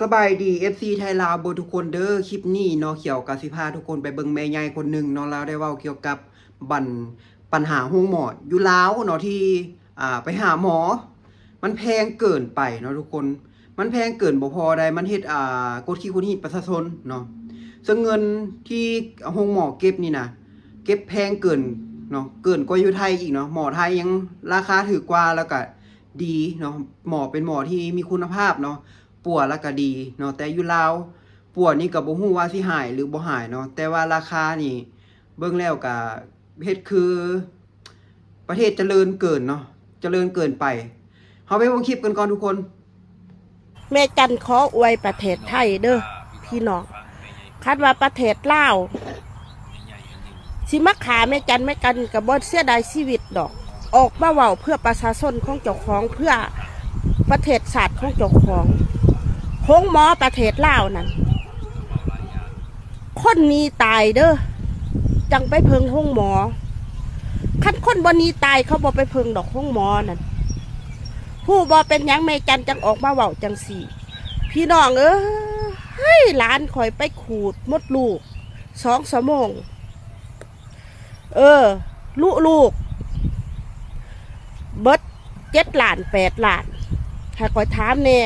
ສະບາຍດີ ເອັຟຊີ ໄທລາວເບິດທຸກຄົນເດີ. ຄລິບນີ້ເນາະ ຂຽວກໍຊິພາທຸກຄົນໄປເບິ່ງແມ່ໃຫຍ່ຄົນໜຶ່ງເນາະ, ລາວໄດ້ເວົ້າກ່ຽວກັບບັນ ບັນຫາໂຮງໝໍຢູ່ລາວເນາະ ທີ່ ອ່າ ໄປຫາໝໍ ມັນແພງເກີນໄປເນາະທຸກຄົນ. ມັນແພງເກີນບໍ່ພໍໃດ, ມັນເຮັດ ອ່າ ກົດຂີ່ກົດຮີດປະຊາຊົນເນາະ. ເຊິ່ງເງິນທີ່ໂຮງໝໍເກັບນີ້ນະ ເກັບແພງເກີນເນາະ, ເກີນກວ່າຢູ່ໄທອີກເນາະ. ໝໍໄທຍັງລາຄາຖືກກວ່າ ແລ້ວກະດີເນາະ, ໝໍເປັນໝໍທີ່ມີຄຸນນະພາບເນາະ, ປົວແລ້ວກະດີເນາະ. ແຕ່ຢູ່ລາວ ປົວນີ້ກໍບໍ່ຮູ້ວ່າຊິຫາຍຫຼືບໍ່ຫາຍເນາະ, ແຕ່ວ່າລາຄານີ້ເບິ່ງແລ້ວກະເຮັດຄື ປະເທດຈະເລີນເກີນເນາະ, ຈະເລີນເກີນໄປ. ເຮົາໄປເບິ່ງຄລິບກັນກ່ອນທຸກຄົນ. ແມ່ຈັນຂໍອວຍປະເທດໄທເດີພີ່ນ້ອງ. ຄັນວ່າປະເທດລາວຊິມາຂ້າແມ່ຈັນ, ແມ່ຈັນກໍບໍ່ເສຍດາຍຊີວິດດອກ, ອອກມາເວົ້າເພື່ອປະຊາຊົນຂອງເຈົ້າຂອງ, ເພື່ອປະເທດຊາດຂອງເຈົ້າຂອງ. ໂຮງໝໍປະເທດລາວນັ້ນ ຄົນໜີຕາຍເດີ ຈັ່ງໄປເພິ່ງໂຮງໝໍ. ຄັນຄົນບໍ່ໜີຕາຍ ເຂົາບໍ່ໄປເພິ່ງດອກໂຮງໝໍນັ້ນ. ຮູ້ບໍ່ເປັນຫຍັງແມ່ຈັນຈັ່ງອອກມາເວົ້າຈັ່ງຊີ້? ພີ່ນ້ອງເອີຍ, ຫຼານຂ້ອຍໄປຂູດມົດລູກສອງຊົ່ວໂມງ. ເອີ ລຸລູກເບິດເຈັດລ້ານແປດລ້ານ. ໃຫ້ຂ້ອຍຖາມແດ່,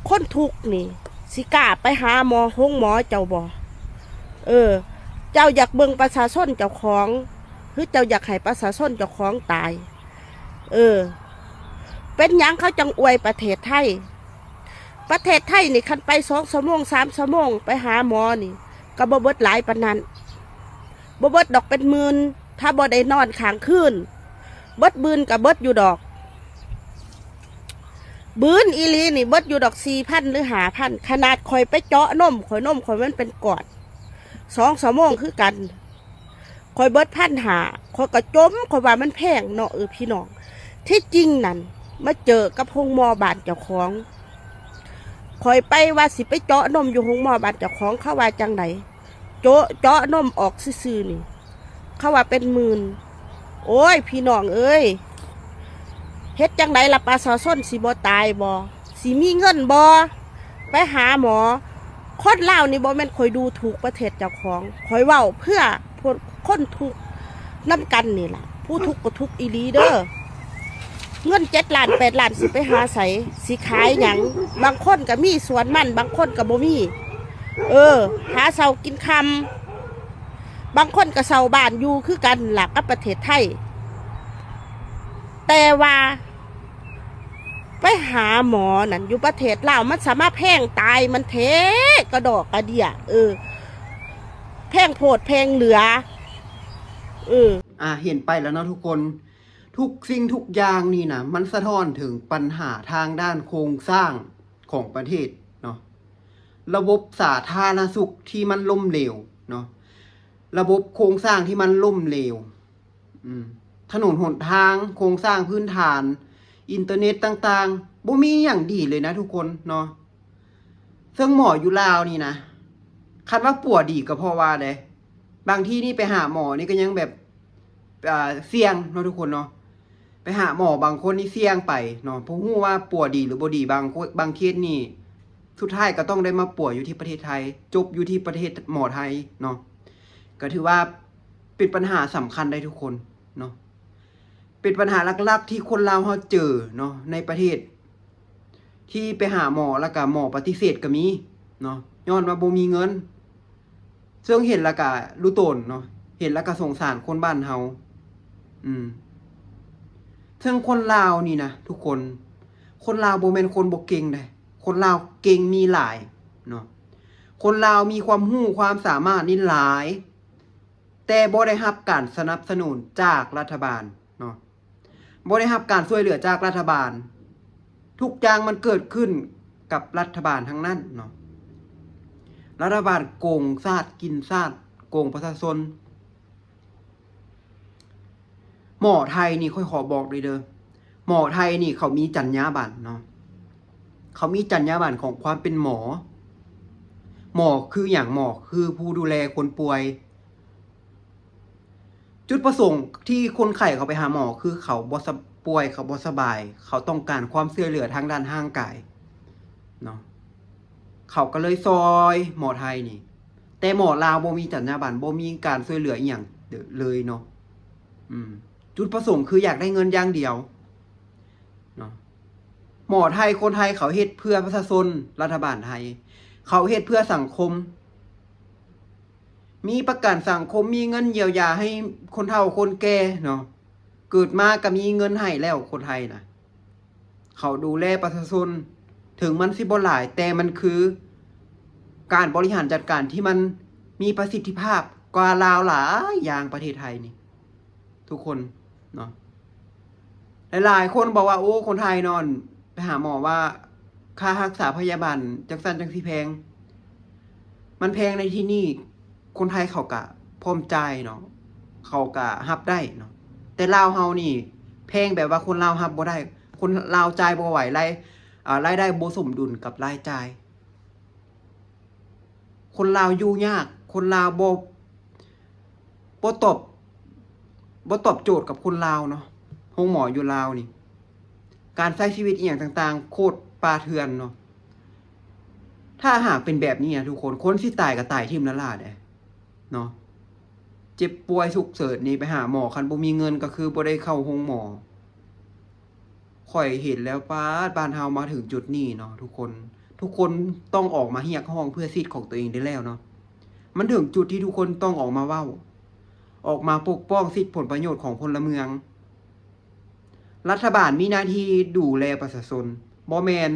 ຄົນທຸກນີ້ ຊິກ້າໄປຫາໝໍໂຮງໝໍເຈົ້າບໍ່? ເອີ ເຈົ້າຢາກເບິ່ງປະຊາຊົນເຈົ້າຂອງ ຫຼືເຈົ້າຢາກໃຫ້ປະຊາຊົນເຈົ້າຂອງຕາຍ? ເອີ ເປັນຫຍັງເຂົາຈັ່ງອວຍປະເທດໄທ? ປະເທດໄທນີ້ ຄັນໄປສອງຊົ່ວໂມງ ສາມຊົ່ວໂມງ ໄປຫາໝໍນີ້ ກໍບໍ່ເບິດຫຼາຍປານນັ້ນ, ບໍ່ເບິດດອກເປັນໝື່ນ ຖ້າບໍ່ໄດ້ນອນຄ້າງຄືນ. ເບິດໝື່ນກໍເບິດຢູ່ດອກ. ບືນອີ່ຫຼີນີ້ເບິດຢູ່ດອກສີ່ພັນຫຼືຫ້າພັນ. ຂະໜາດຂ້ອຍໄປເຈາະນົມ ຂ້ອຍ ນົມຂ້ອຍມັນເປັນກ້ອນ ສອງຊົ່ວໂມງຄືກັນ, ຂ້ອຍເບິດພັນຫ້າ. ຂ້ອຍກໍຈົ່ມ ຂ້ອຍວ່າມັນແພງເນາະ. ເອີ ພີ່ນ້ອງ, ທີ່ຈິງນັ້ນມາເຈີກັບໂຮງໝໍບ້ານເຈົ້າຂອງ. ຂ້ອຍໄປວ່າຊິໄປເຈາະນົມຢູ່ໂຮງໝໍບ້ານເຈົ້າຂອງ, ເຂົາວ່າຈັ່ງໃດ? ໂຈະ ເຈາະນົມອອກຊື່ໆນີ້ ເຂົາວ່າເປັນໝື່ນ. ໂອ້ຍ ພີ່ນ້ອງເອີຍ, ເຮັດຈັ່ງໃດລະ ປະຊາຊົນຊິບໍ່ຕາຍບໍ່? ຊິມີເງິນບໍ່ໄປຫາໝໍ? ຄົນລາວນີ້ບໍ່ແມ່ນຂ້ອຍດູຖູກປະເທດເຈົ້າຂອງ, ຂ້ອຍເວົ້າເພື່ອພວກຄົນທຸກນຳກັນນີ້ລະ. ຜູ້ທຸກກໍທຸກອີ່ຫຼີເດີ. ເງິນເຈັດລ້ານແປດລ້ານຊິໄປຫາໃສ? ຊິຂາຍຫຍັງ? ບາງຄົນກໍມີສວນມັນ, ບາງຄົນກໍບໍ່ມີ. ເອີ ຫາເຊົ້າກິນຄ່ຳ, ບາງຄົນກໍເຊົ່າບ້ານຢູ່ຄືກັນລະກັບປະເທດໄທ. ແຕ່ວ່າໄປຫາໝໍນັ້ນຢູ່ປະເທດລາວ ມັນສາມາດແພງຕາຍມັນແທ້ ກະດອກກະເດຍ. ເອີ ແພງໂພດແພງເຫຼືອ. ເອີ ອ່າ ເຫັນໄປແລ້ວເນາະທຸກຄົນ. ທຸກສິ່ງທຸກຢ່າງນີ້ນະ ມັນສະທ້ອນເຖິງບັນຫາທາງດ້ານໂຄງສ້າງຂອງປະເທດເນາະ, ລະບົບສາທາລະນະສຸກທີ່ມັນລົ້ມເຫຼວເນາະ, ລະບົບໂຄງສ້າງທີ່ມັນລົ້ມເຫຼວ, ອືມ ຖະໜົນຫົນທາງ, ໂຄງສ້າງພື້ນຖານ, ອິນເຕີເນັດຕ່າງໆ ບໍ່ມີຫຍັງດີເລີຍນະທຸກຄົນເນາະ. ເຊິ່ງໝໍຢູ່ລາວນີ້ນະ ຄັນວ່າປົວດີກໍພໍວ່າເດ້. ບາງທີນີ້ໄປຫາໝໍນີ້ກໍຍັງແບບ ອ່າ ສ່ຽງເນາະທຸກຄົນເນາະ, ໄປຫາໝໍບາງຄົນນີ້ສ່ຽງໄປເນາະ, ບໍ່ຮູ້ວ່າປົວດີຫຼືບໍ່ດີ. ບາງຄົນ ບາງເຄສນີ້ສຸດທ້າຍກໍຕ້ອງໄດ້ມາປົວຢູ່ທີ່ປະເທດໄທ, ຈົບຢູ່ທີ່ປະເທດໝໍໄທເນາະ. ກໍຖືວ່າເປັນບັນຫາສຳຄັນໄດ໋ທຸກຄົນເນາະ, ເປັນບັນຫາຫຼັກໆທີ່ຄົນລາວເຮົາເຈີເນາະ ໃນປະເທດ ທີ່ໄປຫາໝໍ ແລ້ວກະໝໍປະຕິເສດກໍມີເນາະ ຍ້ອນວ່າບໍ່ມີເງິນ. ເຊິ່ງເຫັນແລ້ວກະຮູ້ຕົນເນາະ, ເຫັນແລ້ວກະສົງສານຄົນບ້ານເຮົາ. ອືມ ເຊິ່ງຄົນລາວນີ້ນະທຸກຄົນ, ຄົນລາວບໍ່ແມ່ນຄົນບໍ່ເກັ່ງໃດ, ຄົນລາວເກັ່ງມີຫຼາຍເນາະ. ຄົນລາວມີຄວາມຮູ້ຄວາມສາມາດນີ້ຫຼາຍ, ແຕ່ບໍ່ໄດ້ຮັບການສະໜັບສະໜູນຈາກລັດຖະບານເນາະ, ບໍ່ໄດ້ຮັບການຊ່ວຍເຫຼືອຈາກລັດຖະບານ. ທຸກຢ່າງມັນເກີດຂຶ້ນກັບລັດຖະບານທັງນັ້ນເນາະ. ລັດຖະບານໂກງຊາດກິນຊາດ, ໂກງປະຊາຊົນ. ໝໍໄທນີ້ ຂ້ອຍຂໍບອກເລີຍເດີ, ໝໍໄທນີ້ເຂົາມີຈັນຍາບັນເນາະ, ເຂົາມີຈັນຍາບັນຂອງຄວາມເປັນໝໍ. ໝໍຄືຫຍັງ? ໝໍຄືຜູ້ດູແລຄົນປ່ວຍ. ຈຸດປະສົງທີ່ຄົນໄຂ້ເຂົາໄປຫາໝໍ ຄືເຂົາບໍ່ສະ ປ່ວຍ, ເຂົາບໍ່ສະບາຍ, ເຂົາຕ້ອງການຄວາມຊ່ວຍເຫຼືອທາງດ້ານຮ່າງກາຍເນາະ. ເຂົາກໍເລີຍຊ່ອຍໝໍໄທນີ້ ແຕ່ໝໍລາວບໍ່ມີຈັນຍາບັນ ບໍ່ມີການຊ່ວຍເຫຼືອອີ່ຫຍັງເລີຍເນາະ. ອືມ ຈຸດປະສົງຄືຢາກໄດ້ເງິນຢ່າງດຽວເນາະ. ໝໍໄທ ຄົນໄທເຂົາເຮັດເພື່ອປະຊາຊົນ ລັດຖະບານໄທ ເຂົາເຮັດເພື່ອສັງຄົມ ມີປະກັນສັງຄົມ ມີເງິນຢຽວຢາໃຫ້ຄົນເຖົ້າຄົນແກ່ເນາະ. ເກີດມາກໍມີເງິນໃຫ້ແລ້ວ ຄົນໄທນະ ເຂົາດູແລປະຊາຊົນ ເຖິງມັນຊິບໍ່ຫຼາຍ ແຕ່ມັນຄືການບໍລິຫານຈັດການທີ່ມັນມີປະສິດທິພາບກວ່າລາວຫຼາຍຢ່າງ ປະເທດໄທນີ້ ທຸກຄົນເນາະ. ຫຼາຍໆຄົນບອກວ່າ ໂອ້ ຄົນໄທເນາະ ໄປຫາໝໍວ່າຄ່າຮັກສາພະຍາບານຈັ່ງຊັ້ນຈັ່ງຊີ້ແພງ. ມັນແພງໃນທີ່ນີ້ ຄົນໄທເຂົາກະພ້ອມຈ່າຍເນາະ ເຂົາກະຮັບໄດ້ເນາະ. ແຕ່ລາວເຮົານີ້ແພງແບບວ່າຄົນລາວຮັບບໍ່ໄດ້ ຄົນລາວຈ່າຍບໍ່ໄຫວ ລາຍ ອາ ລາຍໄດ້ບໍ່ສົມດຸນກັບລາຍຈ່າຍ. ຄົນລາວຢູ່ຍາກ ຄົນລາວບໍ່ ບໍ່ຕອບ ບໍ່ຕອບໂຈດກັບຄົນລາວເນາະ. ໂຮງໝໍຢູ່ລາວນີ້ ການໃຊ້ຊີວິດອີ່ຫຍັງຕ່າງໆ ໂຄດປ່າເຖື່ອນເນາະ. ຖ້າຫາກເປັນແບບນີ້ນະທຸກຄົນ ຄົນຊິຕາຍກໍຕາຍຖິ້ມລ້າໆເດ້ເນາະ. ເຈັບປ່ວຍສຸກເສີນນີ້ໄປຫາໝໍ ຄັນບໍ່ມີເງິນກໍຄືບໍ່ໄດ້ເຂົ້າໂຮງໝໍ. ຂ້ອຍເຫັນແລ້ວ ປາດ ບ້ານເຮົາມາເຖິງຈຸດນີ້ເນາະທຸກຄົນ ທຸກຄົນຕ້ອງອອກມາຮຽກຮ້ອງເພື່ອສິດຂອງຕົວເອງໄດ້ແລ້ວເນາະ. ມັນເຖິງຈຸດທີ່ທຸກຄົນຕ້ອງອອກມາເວົ້າ ອອກມາປົກປ້ອງສິດຜົນປະໂຫຍດຂອງພົນລະເມືອງ. ລັດຖະບານມີໜ້າທີ່ດູແລປະຊາຊົນ ບໍ່ແມ່ນ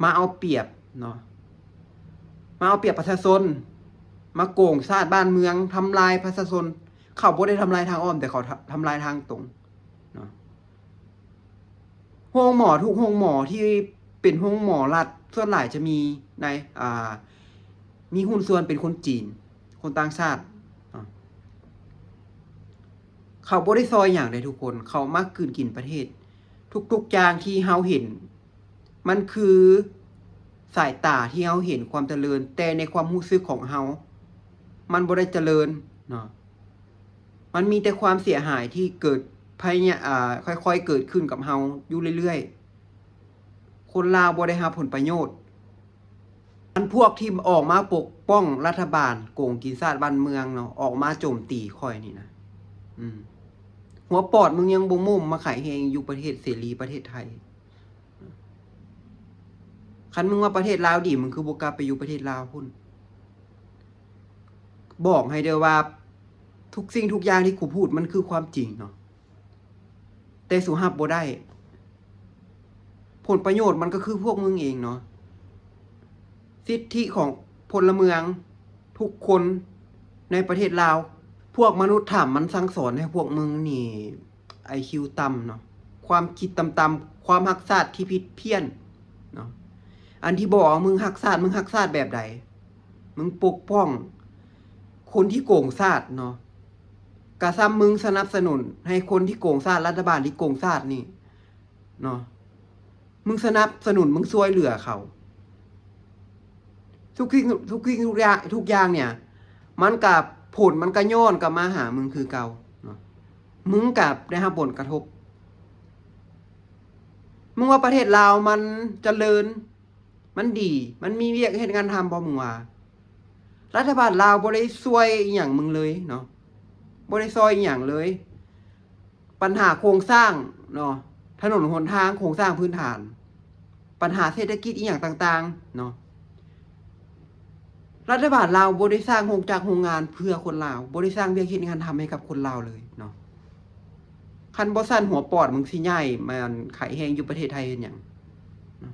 ມາເອົາປຽບເນາະ ມາເອົາປຽບປະຊາຊົນ ມາໂກງຊາດບ້ານເມືອງ ທຳລາຍປະຊາຊົນ. ເຂົາບໍ່ໄດ້ທຳລາຍທາງອ້ອມ ແຕ່ເຂົາທຳລາຍທາງຕົງເນາະ. ໂຮງໝໍ ທຸກໂຮງໝໍທີ່ເປັນໂຮງໝໍລັດ ສ່ວນຫຼາຍຈະມີນາຍ ອ່າ ມີຫຸ້ນສ່ວນເປັນຄົນຈີນ ຄົນຕ່າງຊາດເນາະ. ເຂົາບໍ່ໄດ້ຊ່ອຍຫຍັງເດ້ທຸກຄົນ ເຂົາມາກືນກິນປະເທດ. ທຸກໆຢ່າງທີ່ເຮົາເຫັນ ມັນຄືສາຍຕາທີ່ເຮົາເຫັນຄວາມຈະເລີນ ແຕ່ໃນຄວາມຮູ້ສຶກຂອງເຮົາ ມັນບໍ່ໄດ້ຈະເລີນເນາະ. ມັນມີແຕ່ຄວາມເສຍຫາຍທີ່ເກີດພະຍາ ອ່າ ຄ່ອຍໆເກີດຂຶ້ນກັບເຮົາຢູ່ເລື້ອຍໆ. ຄົນລາວບໍ່ໄດ້ຮັບຜົນປະໂຫຍດ. ອັນພວກທີ່ອອກມາປົກປ້ອງລັດຖະບານໂກງກິນຊາດບ້ານເມືອງເນາະ ອອກມາໂຈມຕີຂ້ອຍນີ້ນະ ອືມ ຫົວປອດມຶງຍັງບໍ່ໝົ່ມ ມາຂາຍແຮງຢູ່ປະເທດເສລີປະເທດໄທ. ຄັນມຶງວ່າປະເທດລາວດີ ມຶງຄືບໍ່ກັບໄປຢູ່ປະເທດລາວພຸ້ນ? ບອກໃຫ້ເດີ້ວ່າ ທຸກສິ່ງທຸກຢ່າງທີ່ກູພູດມັນຄືຄວາມຈິງເນາະ ແຕ່ສູຮັບບໍ່ໄດ້. ຜົນປະໂຫຍດມັນກໍຄືພວກມຶງເອງເນາະ. ສິດທິຂອງພົນລະເມືອງທຸກຄົນໃນປະເທດລາວ ພວກມະນຸດຖ້ຳມັນສັ່ງສອນໃຫ້ພວກມຶງນີ້ ໄອຄິວຕ່ຳເນາະ ຄວາມຄິດຕ່ຳໆ ຄວາມຮັກຊາດທີ່ຜິດພຽນເນາະ. ອັນທີ່ບອກວ່າ ມຶງຮັກຊາດ ມຶງຮັກຊາດແບບໃດ? ມຶງປົກປ້ອງຄົນທີ່ໂກງຊາດເນາະ ກະສ່ຳມຶງສະໜັບສະໜູນໃຫ້ຄົນທີ່ໂກງຊາດ ລັດຖະບານທີ່ໂກງຊາດນີ້ເນາະ. ມຶງສະໜັບສະໜູນ ມຶງຊ່ວຍເຫຼືອເຂົາ. ທຸກສິ່ງ ທຸກສິ່ງທຸກຢ່າງ ທຸກຢ່າງເນີ້ຍ ມັນກະ ຜົນມັນກະຍ້ອນກັບມາຫາມຶງຄືເກົ່າເນາະ. ມຶງກະໄດ້ຮັບຜົນກະທົບ. ມຶງວ່າປະເທດລາວມັນຈະເລີນ ມັນດີ ມັນມີວຽກເຮັດງານທຳບໍ່? ມຶງວ່າ ລັດຖະບານລາວບໍ່ໄດ້ຊ່ວຍອີ່ຫຍັງມຶງເລີຍເນາະ ບໍ່ໄດ້ຊ່ອຍອີ່ຫຍັງເລີຍ. ບັນຫາໂຄງສ້າງເນາະ ຖະໜົນຫົນທາງ ໂຄງສ້າງພື້ນຖານ ບັນຫາເສດຖະກິດອີ່ຫຍັງຕ່າງໆເນາະ ລັດຖະບານລາວບໍ່ໄດ້ສ້າງໂຮງຈັກໂຮງງານເພື່ອຄົນລາວ ບໍ່ໄດ້ສ້າງວຽກເຮັດງານທຳໃຫ້ກັບຄົນລາວເລີຍເນາະ. ຄັນບໍ່ຊັ້ນຫົວປອດມຶງຊິຍ້າຍມາຂາຍແຮງຢູ່ປະເທດໄທເຮັດຫຍັງເນາະ?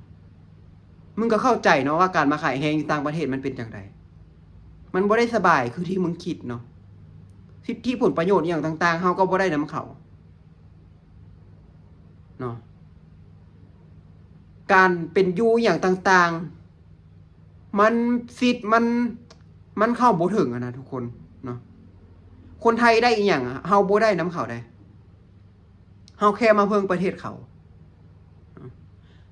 ມຶງກໍເຂົ້າໃຈເນາະວ່າການມາຂາຍແຮງຢູ່ຕ່າງປະເທດມັນເປັນຈັ່ງໃດ ມັນບໍ່ໄດ້ສະບາຍຄືທີ່ມຶງຄິດເນາະ. ສິດທິຜົນປະໂຫຍດອີ່ຫຍັງຕ່າງໆ ເຮົາກໍບໍ່ໄດ້ນຳເຂົາເນາະ. ການເປັນຢູ່ອີ່ຫຍັງຕ່າງໆ ມັນ ສິດມັນ ມັນເຂົ້າບໍ່ເຖິງຫັ້ນນະທຸກຄົນເນາະ. ຄົນໄທໄດ້ອີ່ຫຍັງ ເຮົາບໍ່ໄດ້ນຳເຂົາໃດ ເຮົາແຄ່ມາເພິ່ງປະເທດເຂົາ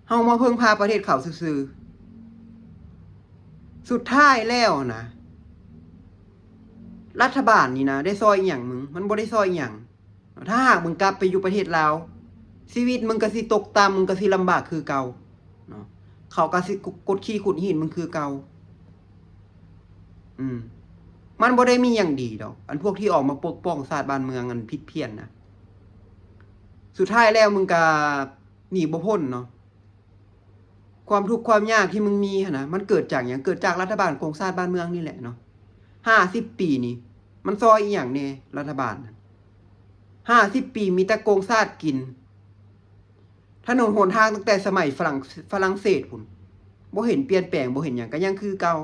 ເຮົາມາເພິ່ງພາປະເທດເຂົາຊື່ໆ. ສຸດທ້າຍແລ້ວນະ ລັດຖະບານນີ້ນະ ໄດ້ຊ່ອຍອີ່ຫຍັງມຶງ? ມັນບໍ່ໄດ້ຊ່ອຍອີ່ຫຍັງ. ຖ້າຫາກມຶງກັບໄປຢູ່ປະເທດລາວ ຊີວິດມຶງກໍຊິຕົກຕ່ຳ ມຶງກໍຊິລຳບາກຄືເກົ່າເນາະ. ເຂົາກໍຊິກົດຂີ້ຂຸດຫີນມຶງຄືເກົ່າ. ອືມ ມັນບໍ່ໄດ້ມີຫຍັງດີດອກ ອັນພວກທີ່ອອກມາປົກປ້ອງຊາດບ້ານເມືອງອັນຜິດພຽນນະ. ສຸດທ້າຍແລ້ວມຶງກໍໜີບໍ່ພົ້ນເນາະ. ຄວາມທຸກຄວາມຍາກທີ່ມຶງມີຫັ້ນນະ ມັນເກີດຈາກຫຍັງ? ເກີດຈາກລັດຖະບານໂກງຊາດບ້ານເມືອງນີ້ແຫຼະເນາະ. ຫ້າສິບປີນີ້ ມັນຊ່ອຍອີ່ຫຍັງແດ່ ລັດຖະບານນະ? ຫ້າສິບປີມີແຕ່ໂກງຊາດກິນ. ຖະໜົນຫົນທາງຕັ້ງແຕ່ສະໄໝຝຣັ່ງ ຝຣັ່ງເສດພຸ້ນ ບໍ່ເຫັນປ່ຽນແປງ ບໍ່ເຫັນຫຍັງ ກໍຍັງຄືເກົ່າ.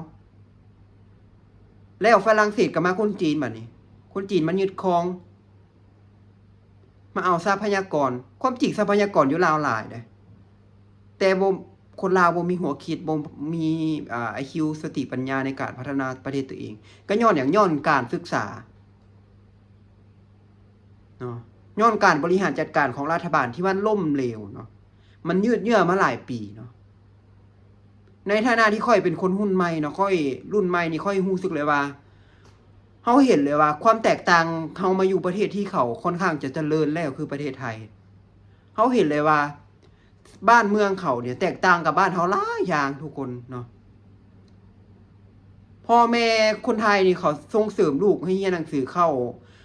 ແລ້ວຝຣັ່ງເສດກໍມາຄົນຈີນບັດນີ້ ຄົນຈີນມາຍຶດຄອງ ມາເອົາຊັບພະຍາກອນ. ຄວາມຈິງຊັບພະຍາກອນຢູ່ລາວຫຼາຍເດ້ ແຕ່ບໍ່ ຄົນລາວບໍ່ມີຫົວຄິດ ບໍ່ມີ ອ່າ ໄອຄິວ ສະຕິປັນຍາໃນການພັດທະນາປະເທດຕົວເອງ. ກໍຍ້ອນຫຍັງ? ຍ້ອນການສຶກສາເນາະ ຍ້ອນການບໍລິຫານຈັດການຂອງລັດຖະບານທີ່ມັນລົ້ມເຫຼວເນາະ ມັນຍືດເຍື້ອມາຫຼາຍປີເນາະ. ໃນຖານະທີ່ຂ້ອຍເປັນຄົນຮຸ່ນໃໝ່ເນາະ ຂ້ອຍ ລຸ້ນໃໝ່ນີ້ ຂ້ອຍຮູ້ສຶກເລີຍວ່າ ເຮົາເຫັນເລີຍວ່າຄວາມແຕກຕ່າງ ເຮົາມາຢູ່ປະເທດທີ່ເຂົາຄ່ອນຂ້າງຈະຈະເລີນແລ້ວ ຄືປະເທດໄທ ເຮົາເຫັນເລີຍວ່າບ້ານເມືອງເຂົານີ້ແຕກຕ່າງກັບບ້ານເຮົາຫຼາຍຢ່າງທຸກຄົນເນາະ. ພໍ່ແມ່ຄົນໄທນີ້ເຂົາສົ່ງເສີມລູກໃຫ້ຮຽນໜັງສືເຂົ້າ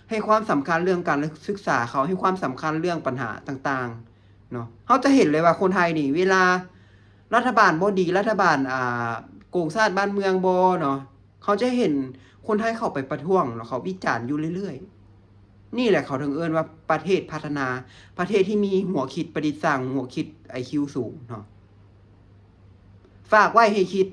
ໃຫ້ຄວາມສຳຄັນເລື່ອງການສຶກສາເຂົາ ໃຫ້ຄວາມສຳຄັນເລື່ອງບັນຫາຕ່າງໆເນາະ. ເຮົາຈະເຫັນເລີຍວ່າຄົນໄທນີ້ ເວລາລັດຖະບານບໍ່ດີ ລັດຖະບານ ອ່າ ໂກງຊາດບ້ານເມືອງບໍ່ເນາະ ເຂົາຈະເຫັນຄົນໄທເຂົ້າໄປປະທ້ວງ ແລ້ວເຂົາວິຈານຢູ່ເລື້ອຍໆ. ນີ້ແຫຼະເຂົາເຖິງເອີ້ນວ່າປະເທດພັດທະນາ ປະເທດທີ່ມີຫົວຄິດປະດິດສ້າງ ຫົວຄິດໄອຄິວສູງເນາະ. ຝາກໄວ້ໃຫ້ຄິດ